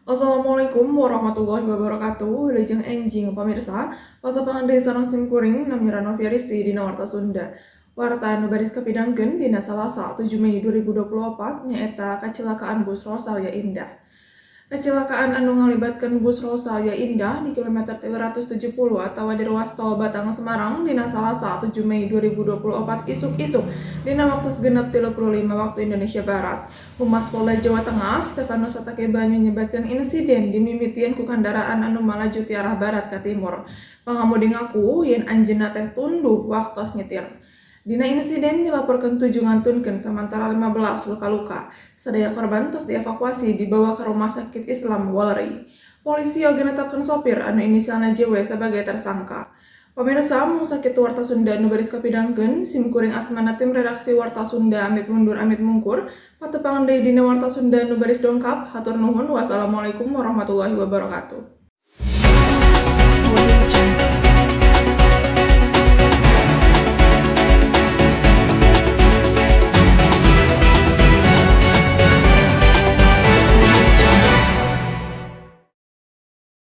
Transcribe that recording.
Assalamualaikum warahmatullahi wabarakatuh. Wilujeng enjing, pamirsa. Patepangan deui sareng sim kuring, nami Ranovi Aristi, dina Warta Sunda. Warta anu baris kapidangkeun dina Salasa 7 Mei 2024 nyaeta kecelakaan bus Rosalia Indah. Kecelakaan anu ngalibatkeun bus Rosalia Indah di kilometer 370 atau di ruas tol Batang Semarang dina Salasa 7 Mei 2024 isuk-isuk dina waktu 05.35 waktu Indonesia Barat. Humas Polda Jawa Tengah, Stefanus Satake Banyu, nyebatkeun insiden dimimitian ku kendaraan anu malaju ti arah barat ke timur. Pangamudi ngaku yen anjeunna teh tunduh waktos nyetir. Dina insiden dilaporkan 7 ngantunkeun, samantara 15 luka-luka. Sadaya korban tos dievakuasi dibawa ke Rumah Sakit Islam Weleri. Polisi oge netapkeun sopir anu inisialna JW sebagai tersangka. Pemirsa, mung sakitu Warta Sunda anu baris kapidangkeun. Sim kuring asmana tim redaksi Warta Sunda, amit mundur amit mungkur. Patepangan deui dina Warta Sunda anu baris dongkap. Hatur nuhun. Wassalamualaikum warahmatullahi wabarakatuh. Audio.